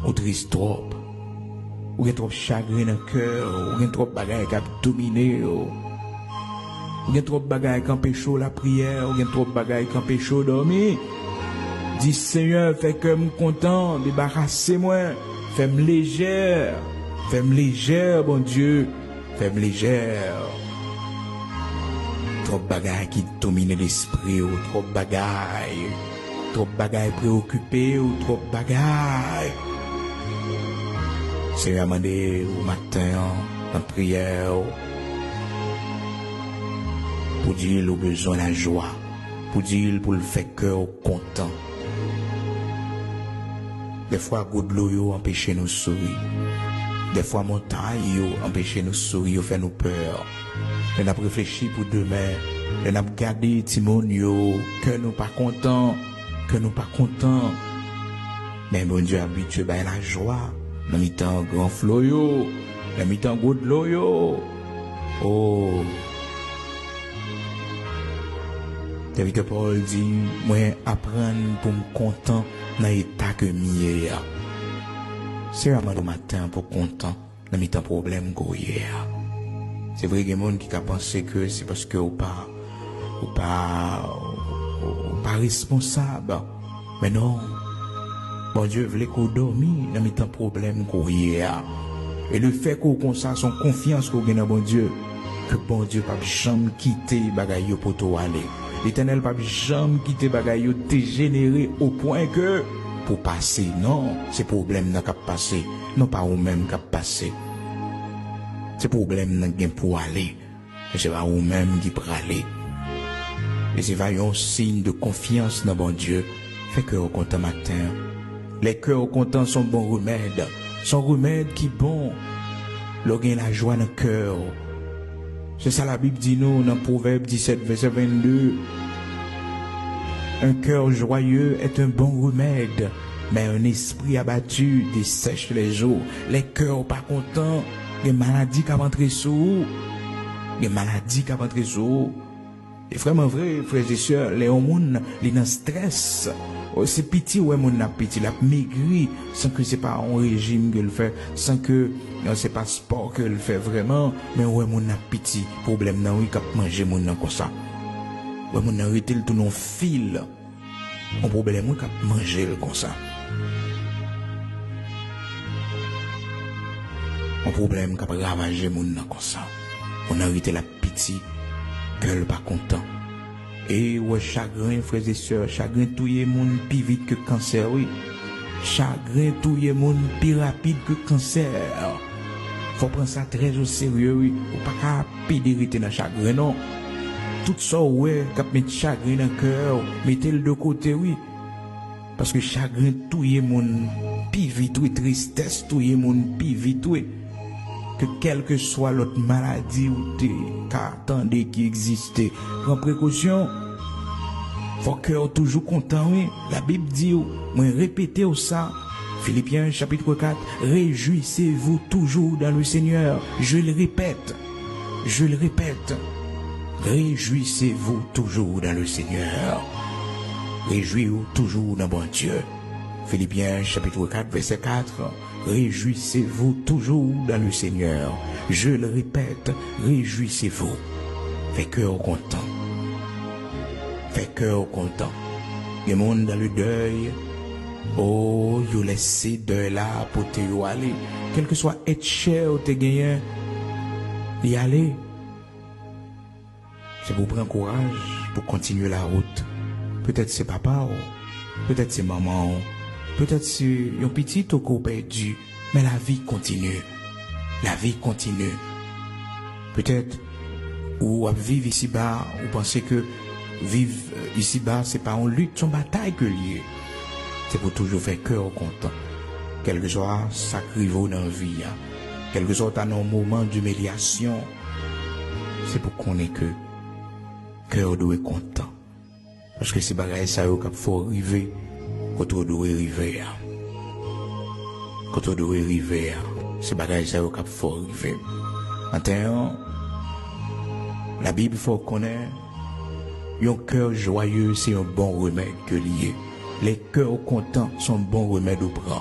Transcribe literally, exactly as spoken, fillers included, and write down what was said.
Ou tris twòp. Ou gen twòp chagren nan kè w. Ou gen twòp bagay k ap domine w. Ou gen twòp bagay k anpeche w lapriyè. Ou gen twòp bagay k anpeche w dòmi. Di, Senyè, fè kè m kontan, debakase mwen, fè m lejè, fè m lejè, Bondye, fè m lejè. Twòp bagay ki domine lespri w, twòp bagay, twòp bagay preokipe w, twòp bagay. Senyè a mande w maten an, nan priyè w, pou di l ou bezwen lajwa, pou di l pou l fè kè w kontan. Dèfwa, gwo dlo yo anpeche nou souri. Dèfwa, montay yo anpeche nou souri, yo fè nou pè. Lè n ap reflechi pou demen, lè n ap gade timoun yo, kè nou pa kontan, kè nou pa kontan. Men Bondye abitye bay lajwa nan mitan gran flo yo, nan mitan gwo dlo yo. O! Sèvitè Pòl di, mwen aprann pou m kontan nan eta ke m ye a. Senyè a mande w maten an pou kontan nan mitan pwoblèm ke w ye a. Se vre, gen moun ki ka panse ke se paske w pa, w pa, w pa responsab. Men non, Bondye vle ke w dòmi nan mitan pwoblèm ke w ye a. E lefèt ke w konsa, se yon konfyans ke w gen nan Bondye, ke Bondye p ap janm kite bagay yo pote w ale. Letènèl p ap janm kite bagay yo dejenere o pwen ke pou pase. Non, se pwoblèm nan k ap pase, non pa ou menm k ap pase. Se pwoblèm nan gen pou ale. Men se pa ou menm ki prale. E se va yon siy de konfyans nan Bondye. Fè kè w kontan maten an. Lè kè w kontan, se yon bon remèd. Se yon remèd ki bon. Lè w gen lajwa nan kè w. Se sa Labib di nou nan Pwovèb disèt, vèsè vennde. Un cœur joyeux est un bon remède, mais un esprit abattu dessèche les os. Lè kè w pa kontan, gen maladi k ap antre sou ou. Gen maladi k ap antre sou ou. E vrèman vre, frè e sè, lè yon moun li nan strès, o, se piti w wè moun nan ap piti, l ap megri, san ke se pa yon rejim ke l fè, san ke, e, se pa spò ke l fè vrèman, men w wè moun nan ap piti, pwoblèm nan wi k ap manje moun nan konsa. W wè moun nan rete l tounen yon fil. Yon pwoblèm wi k ap manje l konsa. Yon pwoblèm k ap ravaje moun nan konsa. Moun nan rete l ap piti, kè l pa kontan. E w wè chagren, frè e sè, chagren touye moun pi vit ke kansè wi. Chagren touye moun pi rapid ke kansè. Fò w pran sa trè o serye wi. Ou pa ka pede rete nan chagren non. Tout sa w wè k ap met chagren nan kè w, mete l de kote wi. Paske chagren touye moun pi vit wi, tristès touye moun pi vit wi. Ke kèlkeswa lòt maladi ou te ka tande ki egziste, pran prekosyon. Fò kè w toujou kontan wi. Labib di w, mwen repete w sa, Philippiens chapitre quatre, réjouissez-vous toujours dans le Seigneur. Je le répète, je le répète, réjouissez-vous toujours dans le Seigneur. Rejwi w toujou nan Bondye. Filipyen chapit kat vèsè kat. Réjouissez-vous toujours dans le Seigneur. Je le répète, réjouissez-vous. Fè kè w kontan. Fè kè w kontan. Gen moun dans le deuil, o, yo lèse dèy la pote yo ale. Kèlkeswa èt chè w te genyen, li ale. Se pou w pran kouraj, pou w kontinye lawout. Petèt se papa w, petèt se manman w, petèt se yon pitit ou ke w pèdi, men lavi kontinye. Lavi kontinye. Petèt ou ap viv isiba, ou panse ke viv, euh, isiba, se pa yon lit, se yon batay ke l ye. Se pou toujou fè kè w kontan. Kèlkeswa sa k rive w nan vi a, kèlkeswa w ta nan yon moman dimilyasyon, se pou konnen ke kè w dwe kontan. Paske se bagay sa yo k ap fè w rive kote w dwe rive a. Kote w dwe rive a, se bagay sa yo k ap fè w rive. Maten an, Labib fè w konnen yon kè jwaye se yon bon remèd ke li ye. Lè kè w kontan, se yon bon remèd ou pran.